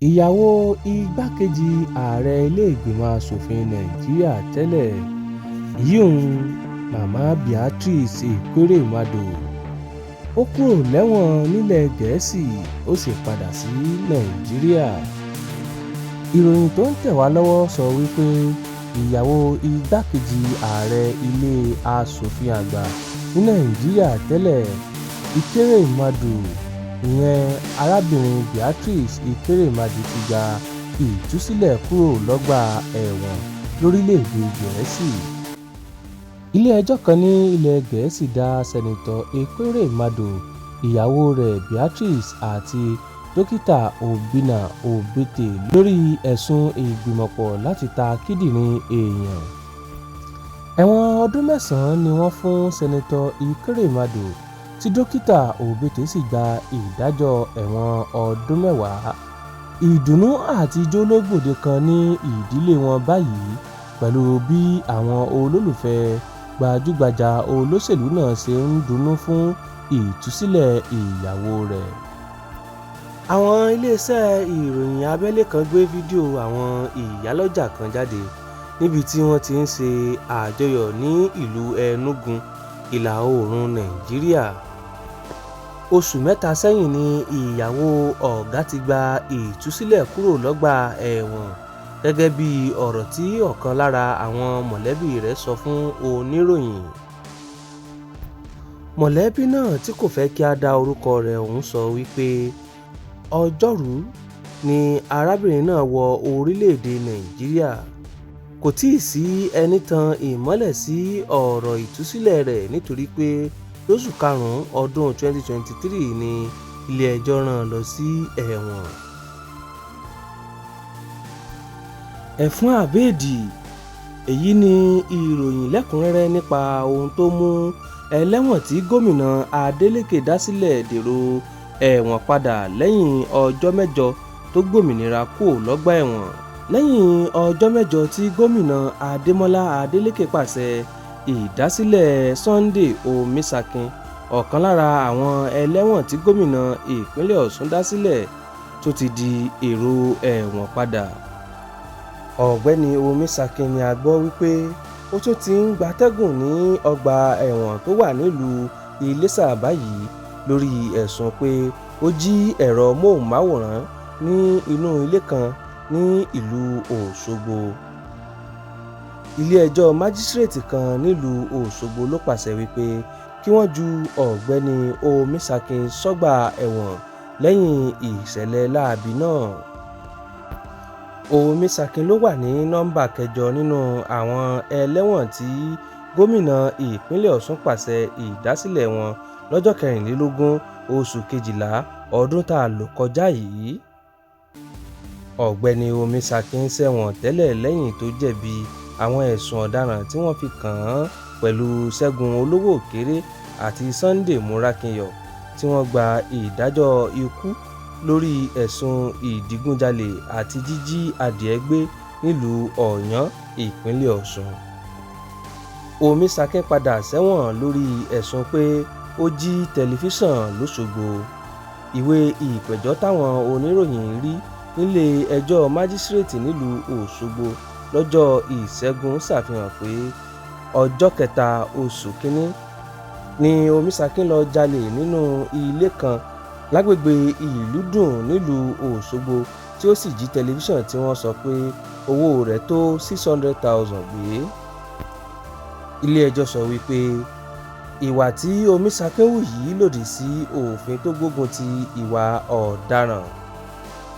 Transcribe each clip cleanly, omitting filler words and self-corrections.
Ìyàwó igbákejì ààrẹ ilé-ìgbìmọ̀ asòfin Nàìjíríà tẹ́lẹ̀, ìyún Mama Beatrice Ekweremadu, ó kúrò lẹ́wọ̀n nílẹ̀ Gẹ̀ẹ́sì ó sì padà sí Nàìjíríà. Ìròyìn tó ń tẹ̀ wá lọ́wọ́ sọ wípé ìyàwó igbákejì ààrẹ ilé aṣòfin àgbà ní Nàìjíríà tẹ́lẹ̀, Ekweremadu, ìyẹn arábìnrin Beatrice Ekweremadu ti gba ìtúsílẹ̀ kúrò lọ́gbà ẹ̀wọ̀n lórílẹ̀-èdè Gẹ̀ẹ́sì. Ilé-ẹjọ́ kan ní ilẹ̀ Gẹ̀ẹ́sì dá Sẹ́nẹ́tọ̀ Ekweremadu, ìyàwó rẹ̀ Beatrice àti Dókítà Obinna Obete lórí ẹ̀sùn ìgbìmọ̀pọ̀ láti ta kíndìnrín èèyàn. Ẹ̀wọ̀n ọdún 9 ni wọ́n fún Sẹ́nẹ́tọ̀ Ekweremadu tí Dókítà Obete sì gba ìdájọ́ ẹ̀wọ̀n ọdún 10. Ìdùnnú àti ijó ló gbòde kan ní ìdílé wọn báyìí pẹ̀lú bí àwọn olólùfẹ́ gbajúgbajà olóṣèlú náà ṣe ń dunnú fún ìtúsílẹ̀ ìyàwó rẹ̀. Àwọn iléeṣẹ́ ìròyìn abẹ́lé kan gbé fídíò àwọn ìyálọ́jà kan jáde níbi tí wọ́n ti ń ṣe àjọyọ̀ ní ìlú Enugu, ìlà-oòrùn Nàìjíríà. Oṣù mẹ́ta sẹ́yìn ni ìyàwó ọ̀gá ti gba ìtúsílẹ̀ kúrò lọ́gbà ẹ̀wọ̀n gẹ́gẹ́ bí ọ̀rọ̀ tí ọ̀kan lára àwọn mọ̀lẹ́bí rẹ̀ sọ fún oníròyìn. Mọ̀lẹ́bí náà tí kò fẹ́ kí á dá orúkọ rẹ̀ ọ̀hún sọ wípé Ọjọ́rú ni arábìnrin náà wọ orílẹ̀-èdè Nàìjíríà. Kò tíì sí ẹni tan ìmọ́lẹ̀ sí ọ̀rọ̀ ìtúsílẹ̀ rẹ̀ nítorí pé lóṣù karùn-ún ọdún 2023 ni ilé-ẹjọ́ rán an lọ sí ẹ̀wọ̀n. Ẹ̀fún àbẹ́ẹ̀dì, èyí ni ìròyìn lẹ́kùn-ún-rẹ́rẹ́ nípa ohun tó mú ẹlẹ́wọ̀n tí gómìnà Adeleke dá sílẹ̀ dèrò ẹ̀wọ̀n padà lẹ́yìn ọjọ́ 8 tó gbòmìnira kúò lọ́gbà ẹ̀wọ̀n. Lẹ́yìn ọjọ́ 8 tí gómìnà Adémọ́lá Adeleke pàṣẹ ìdásílẹ̀ Sunday Omisakin, ọ̀kan lára àwọn ẹlẹ́wọ̀n tí gómìnà ìpínlẹ̀ Ọ̀ṣun dá sílẹ̀ tún ti di èrò ẹ̀wọ̀n padà. Ọ̀gbẹ́ni Omisakin ni a gbọ́ wípé ó tún ti ń gbatẹ́gùn ní ọgbà ẹ̀wọ̀n tó wà nílùú Iléṣà báyìí lórí ẹ̀sùn pé ó jí ẹ̀rọ móhùnmáwòrán ní inú ilé kan ní ìlú Òṣogbo. Ilé-ẹjọ́ májísíréètì kan nílùú Òṣogbo ló pàṣẹ wípé kí wọ́n ju Ọ̀gbẹ́ni Omisakin sọ́gbà ẹ̀wọ̀n lẹ́yìn ìṣẹ̀lẹ̀ láabi náà. Omisakin ló wà ní nọ́ńbà kẹjọ nínú àwọn ẹlẹ́wọ̀n tí gómìnà ìpínlẹ̀ Ọ̀ṣun pàṣẹ ìdásílẹ̀ wọn lọ́jọ́ 24 oṣù kejìlá ọdún tá a lò kọjá yìí. Ọ̀gbẹ́ni Omisakin ṣẹ̀wọ̀n tẹ́lẹ̀ lẹ́yìn tó jẹ̀bi àwọn ẹ̀sùn ọ̀daràn tí wọ́n fi kàn án pẹ̀lú Ṣẹ́gun Olówóòkéré àti Sunday Morákinyọ̀ tí wọ́n gba ìdájọ́ ikú lórí ẹ̀sùn ìdígunjalè àti jíjí adìẹ gbé nílùú Ọ̀yán, ìpínlẹ̀ Ọ̀ṣun. Omisakin padà sẹ́wọ̀n lórí ẹ̀sùn pé ó jí tẹlifíṣàn lọ́ṣogbo. Ìwé ìpẹ̀jọ́ táwọn oníròyìn rí nílé ẹjọ́ májísíréètì nílùú Òṣogbo lọ́jọ́ Ìṣẹ́gun ṣàfihàn pé ọjọ́ 3 oṣù kínní ni Omisakin lọ jalè nínú ilé kan lágbègbè Ìlúdùn nílùú Òṣogbo tí ó sì jí tẹlifíṣàn tí wọ́n sọ pé owó rẹ̀ tó 600,000 gbé. Ilé-ẹjọ́ sọ wípé ìwà tí Omisakin hù yìí lòdì sí òfin tó gbógun ti ìwà ọ̀daràn.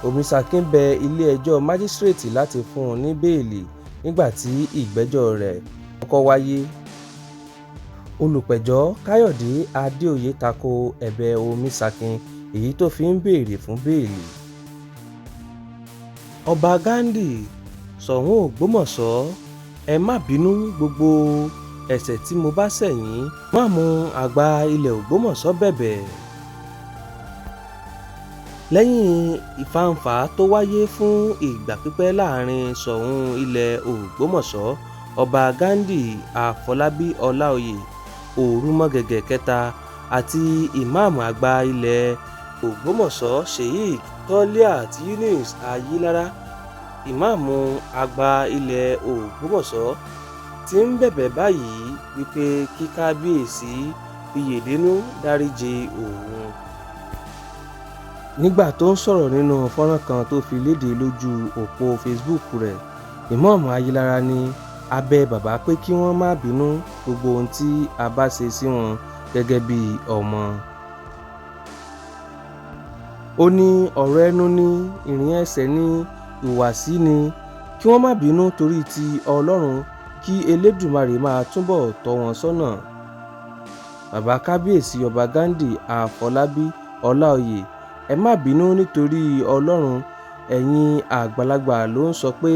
Omisakin bẹ ilé-ẹjọ́ májísíréètì láti fún un ní bẹ́ẹ̀lì nígbà tí ìgbẹ́jọ́ rẹ̀ kọ́kọ́ wáyé. Olùpẹ̀jọ́ Káyọ̀dé Adéoyè tako ẹ̀bẹ̀ Omisakin èyí tó fi ń béèrè fún bẹ́ẹ̀lì. Ọba Ghandi, Ṣòun Ògbómọ̀ṣọ́, ẹ má bínú gbogbo ẹ̀ṣẹ̀ tí mo bá ṣẹ̀ yín, Ìmáàmù Àgbà ilẹ̀ Ògbómọ̀ṣọ́ bẹ̀bẹ̀. Lẹ́yìn ìfánfà tó wáyé fún ìgbà pípẹ́ láàrin Ṣòun ilẹ̀ Ògbómọ̀ṣọ́, Ọba Ghandi Àfọlábí Ọláoyè Òrùmọ̀gẹ̀gẹ̀ kẹta àti Ìmáàmù Àgbà ilẹ̀ Ògbómọ̀ṣọ́ Sheikh Toliat Yunus Ayilara, Ìmáàmù Àgbà ilẹ̀ Ògbómọ̀ṣọ́, ti ń bẹ̀bẹ̀ báyìí wípé kí Kábíyèsí fiyèdénú dáríji òun. Nígbà tó ń sọ̀rọ̀ nínú fọ́nrán kan tó fi léde lójú òpó Facebook rẹ̀, Ìmáàmù Ayilara ní a bẹ bàbá pé kí wọ́n má bínú gbogbo ohun tí a bá ṣe sí wọn gẹ́gẹ́ bíi ọmọ. Ó ní ọ̀rọ̀ ẹnu ní, ìrìn ẹsẹ̀ ní, ìhùwàsí ni, kí wọ́n má bínú torí ti Ọlọ́run, kí Elédùmarè máa túbọ̀ tọ́ wọn sọ́nà. Bàbá Kábíyèsí Ọba Ghandi Àfọlábí Ọláoyè, ẹ má bínú nítorí Ọlọ́run. Ẹ̀yin àgbàlagbà ló ń sọ pé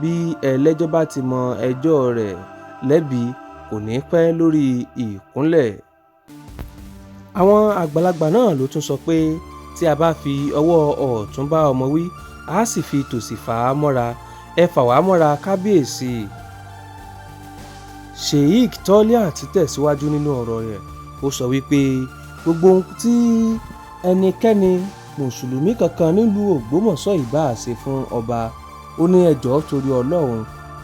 bí ẹlẹ́jọ́ bá ti mọ ẹjọ́ rẹ̀ lẹ́bi kò ní pẹ́ lórí ìkúnlẹ̀. Àwọn àgbàlagbà náà ló tún sọ pé tí a bá fi ọwọ́ ọ̀tún bá ọmọ wí, a sì fi tòsì fà á mọ́ra. Ẹ fà wá mọ́ra Kábíyèsí. Sheikh Toliat tẹ̀síwájú nínú ọ̀rọ̀ rẹ̀. Ó sọ wípé gbogbo ohun tí ẹnikẹ́ni mùsùlùmí kankan nílùú Ògbómọ̀ṣọ́ ìbá ṣe fún ọba, ó ní ẹ jọ̀ọ́ torí Ọlọ́run,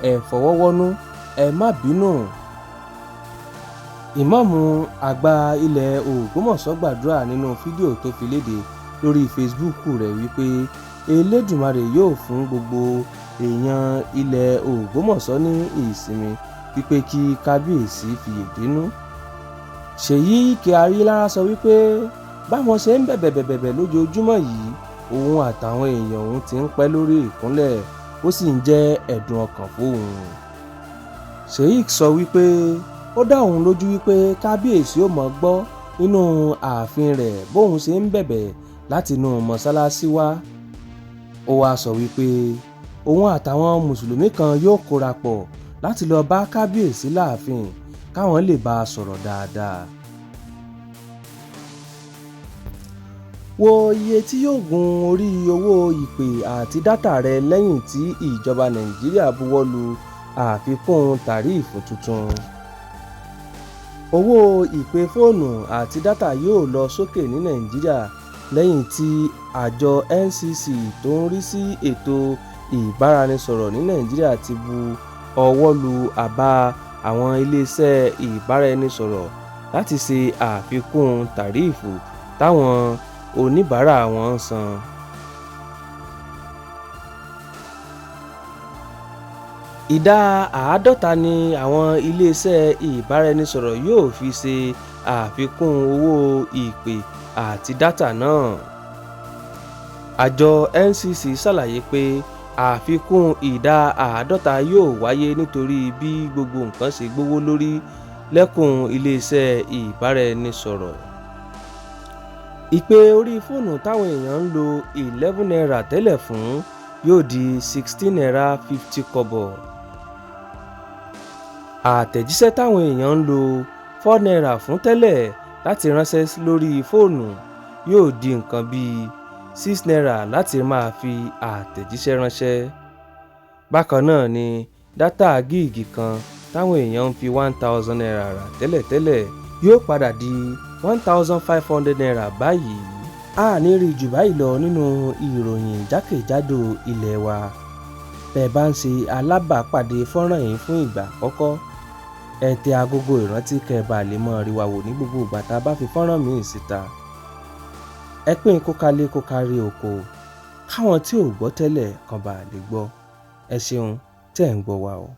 ẹ fọwọ́ wọ́nú, ẹ má bínú. Ìmáàmù Àgbà ilẹ̀ Ògbómọ̀ṣọ́ gbàdúrà nínú fídíò tó fi léde lórí Facebook rẹ̀ wípé Elédùmarè yóò fún gbogbo èèyàn ilẹ̀ Ògbómọ̀ṣọ́ ní ìsinmi, wípé kí Kábíyèsí fiyèdénú. Sheikh Ayilara sọ wípé báwọn ṣe ń bẹ̀bẹ̀ lójoojúmọ́ yìí, òun àtàwọn èèyàn òun ti ń pẹ́ lórí ìkúnlẹ̀, ó sì ń jẹ́ ẹ̀dùn ọkàn fóun. Sheikh sọ wípé ó dá òun lójú wípé Kábíyèsí ó mọ̀ gbọ́ nínú ààfin rẹ̀ bóun ṣe ń bẹ̀bẹ̀ látinú mọ́sálásí wá. Ó wáá sọ wípé òun àtàwọn mùsùlùmí kan yóò kóra pọ̀ láti lọ́ọ́ bá Kábíyèsí láàfin káwọn lè bá a sọ̀rọ̀ dáadáa. Wo iye tí yóò gun orí owó ìpè àti dátà rẹ lẹ́yìn tí ìjọba Nàìjíríà buwọ́ lu àfikún tàríìfù tuntun. Owó ìpè fóònù àti dátà yóò lọ sókè ní Nàìjíríà lẹ́yìn tí àjọ NCC tó ń rí sí ètò ìbáraẹnisọ̀rọ̀ ní Nàìjíríà ti bu ọwọ́ lu àbá àwọn iléeṣẹ́ ìbáraẹnisọ̀rọ̀ láti ṣe àfikún tàríìfù táwọn oníbàárà wọn ń san. Ìdá 50 ni àwọn iléeṣẹ́ ìbáraẹnisọ̀rọ̀ yóò fi ṣe àfikún owó ìpè àti dátà náà. Àjọ NCC ṣàlàyé pé àfikún ìdá 50 yóò wáyé nítorí bí gbogbo nǹkan ṣe gbówó lórí lẹ́kùn iléeṣẹ́ ìbáraẹnisọ̀rọ̀. Ìpè orí fóònù táwọn èèyàn ń lo ₦11 tẹ́lẹ̀ fún yóò di ₦16.50. Àtẹ̀jíṣẹ́ táwọn èèyàn ń lo ₦4 fún tẹ́lẹ̀ láti ránṣẹ́ lórí fóònù yóò di nǹkan bíi ₦6 láti máa fi àtẹ̀jíṣẹ́ ránṣẹ́. Bákan náà ni dátà gíìgì kan táwọn èèyàn ń fi ₦1,000 rà tẹ́lẹ̀tẹ́lẹ̀ yóò padà di ₦1,500 báyìí. A ní rí jù báyìí lọ nínú ìròyìn jákèjádò ilé wa. Bẹ́ẹ̀ bá ń ṣe alábàápàdé fọ́nrán yìí fún ìgbà àkọ́kọ́, ẹ tẹ agogo ìrántí kẹ́ ẹ bá lè mọ̀ rí wa wò ní gbogbo ìgbà tá a bá fi fọ́nrán míì síta. Ẹ pín kó kalẹ̀ kó kárí oko, káwọn tí ò gbọ́ tẹ́lẹ̀ kan bá lè gbọ́. Ẹ ṣeun tẹ́ ẹ̀ ń gbọ́ wa o.